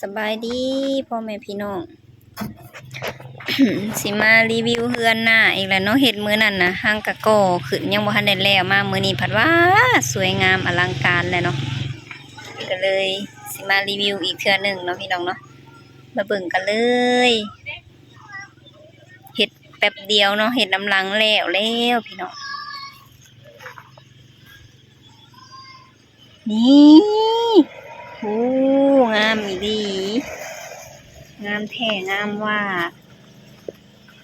ສະບາຍດີພໍ່ແມ່ພີ່ນ້ອງ ຊິມາຣີວິວເຮືອນນ້າອີກແລ້ວເນາະ. ເຮັດມື້ນັ້ນນະ ຫາງກະກໍ່ຂຶ້ນ ຍັງບໍ່ທັນໄດ້ແລ້ວ ມາມື້ນີ້ພັດວ່າສວຍງາມອະລັງການແລ້ວເນາະ ກະເລີຍຊິມາຣີວິວອີກເທື່ອໜຶ່ງເນາະພີ່ນ້ອງເນາະ. ມາເບິ່ງກັນເລີຍ ເຮັດແປັບດຽວເນາະ ເຮັດນຳຫຼັງແລ້ວແລ້ວພີ່ນ້ອງ. ນີ້ ໂອ້ ງາມອີ່ຫຼີ ງາມແທ້ງາມວ່າ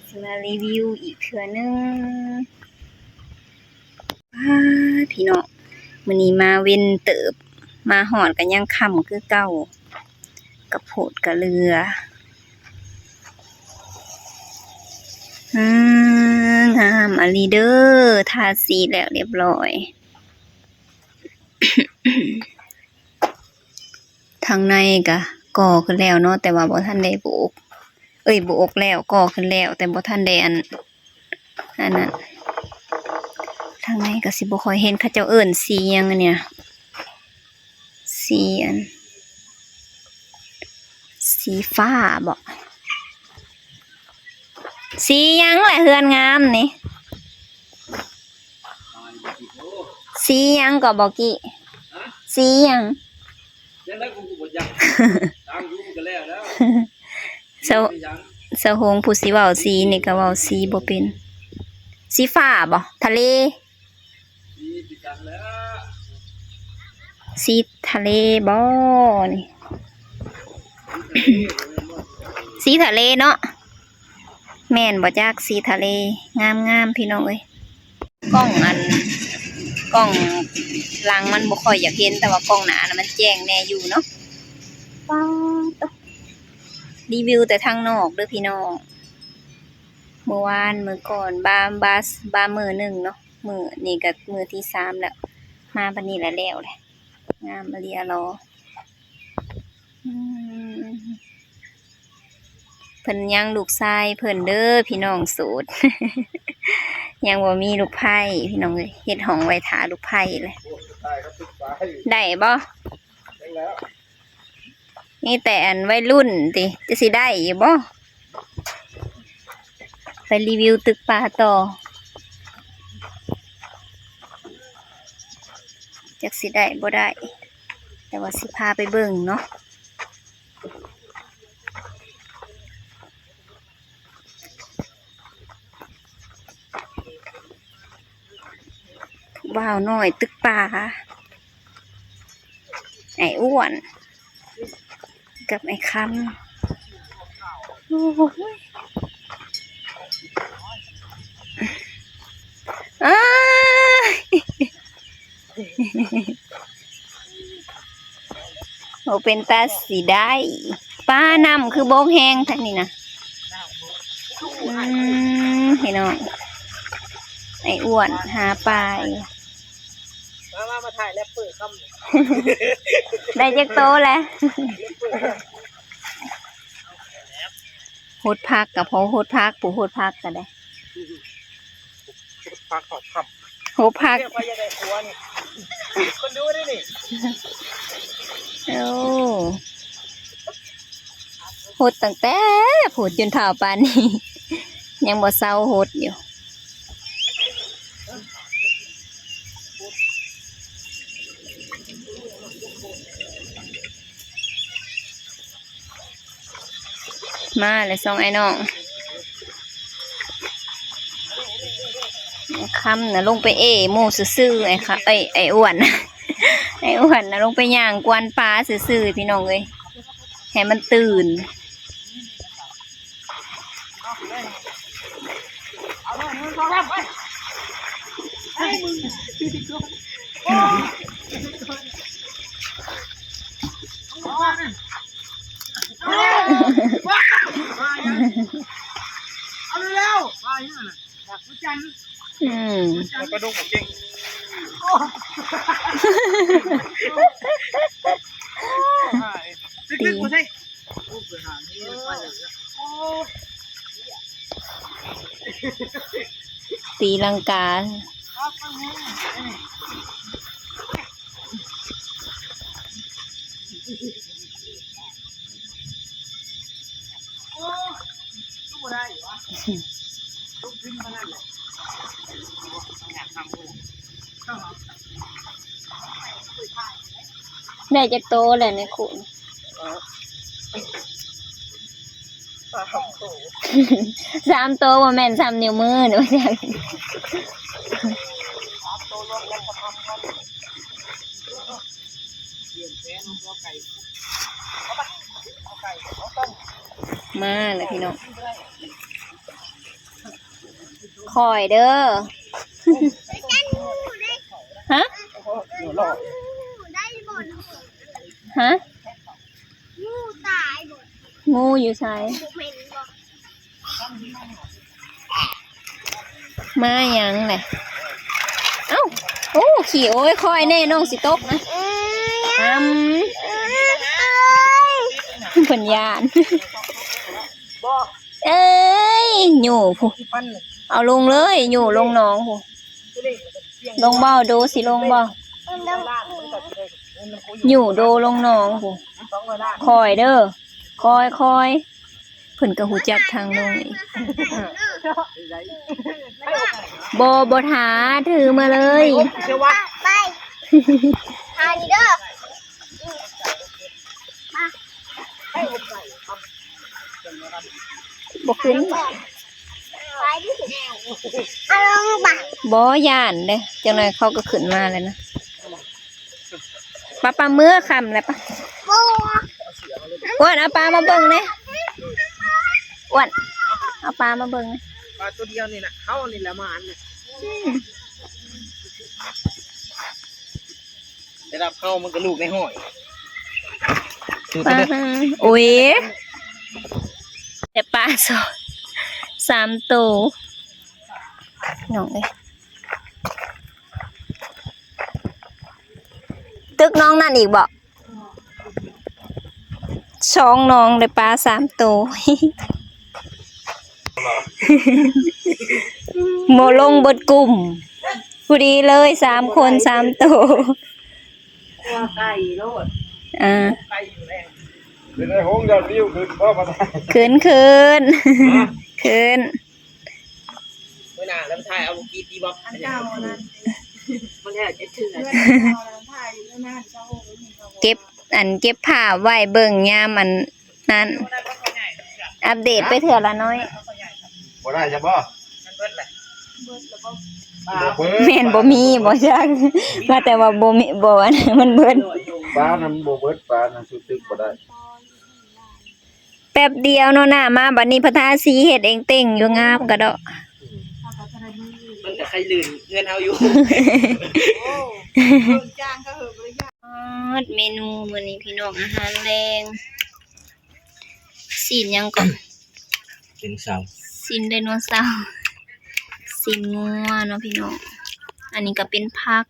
ຊິມາຣີວິວອີກເທື່ອໜຶ່ງ. ປ້າດ ພີ່ນ້ອງ ມື້ນີ້ມາເວັນເຕີບ ມາຮອດກະຍັງຄ່ຳຄືເກົ່າ ກະໂພດກະເຫຼືອ. ອື ງາມອີ່ຫຼີເດີ ທາສີແລ້ວລຽບລ້ອຍ. ທາງໃນກະກໍ່ຂຶ້ນແລ້ວເນາະ ແຕ່ວ່າບໍ່ທັນໄດ້ໂບກ ເອີຍ ໂບກແລ້ວ ກໍ່ຂຶ້ນແລ້ວ ແຕ່ບໍ່ທັນໄດ້ອັນ ອັນນັ້ນ. ທາງໃນກະຊິບໍ່ຄ່ອຍເຫັນ ເຂົາເຈົ້າເອີ້ນສີຫຍັງອັນນີ້ນະ ສີອັນ ສີຟ້າບໍ ສີຫຍັງແຫຼະ ເຮືອນງາມນີ້ ສີຫຍັງກໍບໍ່ກີ້ ສີຫຍັງ ຈັ່ງໃດກູກໍບໍ່ຈັກ ຕາມຢູ່ມັນກໍແລ້ວແລ້ວ ສາວ ສາວຫົງຜູ້ຊິເວົ້າສີນີ້ກໍເວົ້າສີບໍ່ເປັນ ສີຟ້າບໍ ທະເລ ສີທະເລບໍນີ້ ສີທະເລເນາະ ແມ່ນບໍ່ຈັກ ສີທະເລ ງາມໆ ພີ່ນ້ອງເອີຍ. ກ້ອງອັນ ກ້ອງຫຼັງມັນບໍ່ຄ່ອຍຢາກເຫັນ ແຕ່ວ່າກ້ອງໜ້ານະມັນແຈ້ງແດ່ຢູ່ເນາະ. ປາດໂທ້ ຣີວິວແຕ່ທາງນອກເດີພີ່ນ້ອງ ມື້ວານມື້ກ່ອນ ບາ ບາ ບາມື້ໜຶ່ງເນາະ ມື້ນີ້ກະມື້ທີສາມແລ້ວ ມາບັດນີ້ລະແລ້ວແຫຼະ ງາມອີ່ຫຼີອະຫຼໍ. ອືມ ເພິ່ນຍັງລູກຊາຍເພິ່ນເດີພີ່ນ້ອງ ໂສດ ຍັງບໍ່ມີລູກໃພ້ພີ່ນ້ອງເອີຍ ເຮັດຫ້ອງໄວ້ຖ້າລູກໃພ້ແຫຼະ. ໄດ້ບໍ່? ມີແຕ່ອັນໄວລຸ້ນຕິ ຈະຊິໄດ້ຢູ່ບໍ່? ໄປຣີວິວຕຶກປາຕໍ່ ຈັກຊິໄດ້ບໍ່ໄດ້ ແຕ່ວ່າຊິພາໄປເບິ່ງເນາະ. ບ່າວນ້ອຍຕຶກປາ ອ້າຍອ້ວນກັບອ້າຍຄຳ ໂອ້ຍ ອ້າຍ ໂອ ເປັນຕາຊິໄດ້ ປານ້ຳຄືບົກແຮງແທ້ນີ້ນະ. ອືມ ພີ່ນ້ອງ ໄອ້ອ້ວນຫາປາຢູ່ ມາ ມາ ມາຖ່າຍແຣັບເປີຄຳ ໄດ້ຈັກໂຕແລ້ວ? ຫົດຜັກກໍພໍຫົດຜັກ ຜູ້ຫົດຜັກກໍໄດ້ ຫົດຜັກຫອບຄ່ຳ ຫົດຜັກ ເຈົ້າຂ້ອຍຢາກໄດ້ຜົວນີ້ ຄົນດູເດ້ນີ້ ໂອ້ ຫົດຕັ້ງແຕ່ພຸ້ນຈົນເຖົ້າປານນີ້ ຍັງບໍ່ເຊົາຫົດຢູ່. ມາແລ້ວສອງອ້າຍນ້ອງ ຄຳນະລົງໄປເອ້ໝູ່ຊື່ໆ ອ້າຍຄະ ເອີຍ ອ້າຍອ້ວນ ອ້າຍອ້ວນນະລົງໄປຍ່າງກວນປາຊື່ໆ ພີ່ນ້ອງເອີຍ ໃຫ້ມັນຕື່ນ. ເອົາເລັວໆ ອືມ ປາດຸກເກັ່ງ ຕຶກໆ ບໍ່ໃຊ່ ຕີລັງກາ. ອືມ ໄດ້ຈັກໂຕແລ້ວໃນຄຸນ? ສາມໂຕ ສາມໂຕ ບໍ່ແມ່ນສ່ຳນິ້ວມືເດ້. ມາແລ້ວພີ່ນ້ອງ ຂ້ອຍເດີ. ຮະ? ຮະ? ງູຢູ່ໃສ? ມາຫຍັງແຫຼະ? ເອົ້າ ໂອ້ ຂີ້ ໂອ້ຍ ຄ່ອຍແນ່ ນ້ອງຊິຕົກນະ. ອຳ ເພິ່ນຢ້ານ. ເອີຍ ຫຍູ້ພຸ້ນ ເອົາລົງເລີຍ ຫຍູ້ລົງໜອງພຸ້ນ. ລົງບໍ່? ໂດຊິລົງບໍ່? ຫຍູ້ໂດລົງໜອງພຸ້ນ. ຄ່ອຍເດີ ຄ່ອຍໆ. ເພິ່ນກໍຮູ້ຈັກທາງລົງອີກ. ບໍ່ ບໍ່ຖ້າ ຖືມາເລີຍ. ໄປ ຫານີ້ເດີ. ບໍ່ຂຶ້ນ ບໍ່ຢ້ານເດ້ ຈັກໜ່ອຍເຂົາກໍຂຶ້ນມາແລ້ວນະ. ປະ ປະ ເມືອຄ່ຳແລ້ວປະ. ອ້ວນ ເອົາປາມາເບິ່ງແດ່. ອ້ວນ ເອົາປາມາເບິ່ງແດ່. ປາໂຕດຽວນີ້ນະ ເຮົານີ້ແຫຼະມາອັນນີ້. ໄດ້ຮັບເຮົາມັນກໍລູກໃນຫ້ອຍ. ປາ ໂອ້ຍ ແຕ່ປາສອງ ສາມໂຕ ນ້ອງເອີຍ. ຕຶກໜອງນັ້ນອີກບໍ? ສອງໜອງ ໄດ້ປາສາມໂຕ. ບໍ່ລົງເບິດກຸ່ມ ພໍດີເລີຍ ສາມຄົນ ສາມໂຕ. ວ່າໄກ່ໂລດ ອ່າ ໄກ່ຢູ່ແລ້ວ. ເປັນໄດ້ຫົງຍອດວິວຂຶ້ນບໍ່? ຂຶ້ນ ຂຶ້ນ ຮະ? ຂຶ້ນ. ມື້ໜ້າແລ້ວໄປຖ່າຍເອົາບໍ່ກີດດີບໍ່? ອັນເກົ່ານັ້ນ ມັນແລ້ວຈະເທື່ອ ເກັບ ອັນ ເກັບພາບໄວ້ເບິ່ງຍາມອັນນັ້ນ ອັບເດດໄປເທື່ອລະໜ້ອຍ. ບໍ່ໄດ້ຊະບໍ່? ມັນເບິດແລ້ວ ບໍ່ເບິດ ແມ່ນບໍ່ມີບໍ່ຈັກ ວ່າແຕ່ວ່າບໍ່ມີ ບໍ່ ອັນນັ້ນມັນເບິດ. ປານັ້ນບໍ່ເບິດ ປານັ້ນສຸດຕຶກບໍ່ໄດ້. ແປັບດຽວເນາະ ໜ້າມາບັດນີ້ພັດທາສີເຮັດເອງເຕັງຢູ່ ງາມກະເດາະ. ມັນກະໄຄລື່ນເຮືອນເຮົາຢູ່. ເມນູມື້ນີ້ພີ່ນ້ອງ ອາຫານແລງ ຊີ້ນຫຍັງເກາະ? ຊີ້ນເສົາ ຊີ້ນໄດໂນເສົາ ຊີ້ນງົວເນາະພີ່ນ້ອງ. ອັນນີ້ກະເປັນຜັກ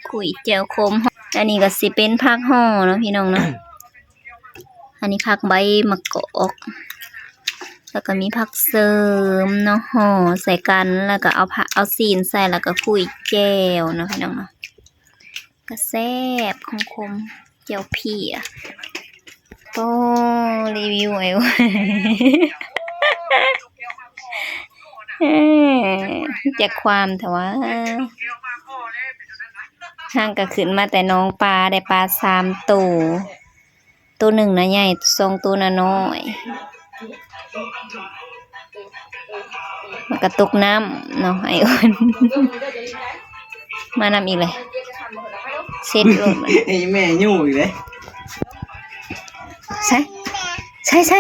ຄຸຍແຈ່ວຂົມ. ອັນນີ້ກໍຊິເປັນຜັກຫໍ່ເນາະພີ່ນ້ອງເນາະ. ອັນນີ້ຜັກໃບມະກອກ ແລ້ວກໍມີຜັກເສີມເນາະ ຫໍ່ໃສ່ກັນ ແລ້ວກໍເອົາຜັກ ເອົາຊີ້ນໃສ່ ແລ້ວກໍຄຸຍແຈ່ວເນາະພີ່ນ້ອງເນາະ. ກໍແຊບ ຂົມໆ ແຈ່ວເພຍ. ໂອ້ ຣີວິວໄອ້ ເອີ ຈັກຄວາມແທ້ວ່າ. ເຮົາກໍຂຶ້ນມາແຕ່ໜອງປາ ໄດ້ປາສາມໂຕ ໂຕໜຶ່ງນະໃຫຍ່ ສອງໂຕນະນ້ອຍ. ມັນກະຕົກນ້ຳເນາະ ໄອ້ອ້ວນ ມານຳອີກເລີຍ ເຊັດໂລດ. ແມ່ຍູ້ອີກເດ້. ໃສ່ ໃສ່ ໃສ່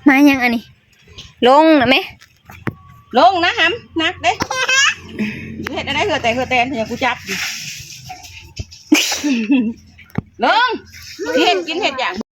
ມາຫຍັງອັນນີ້? ລົງນະແມ່ ລົງນະຫຳ ໜັກເດ້. ເຮັດແນວໃດ ເຫື່ອແຕກເຫື່ອແຕນ ຫຍັງກູຈັບຢູ່. ລົງ ຊິເຮັດກິນເຮັດຫຍັງ?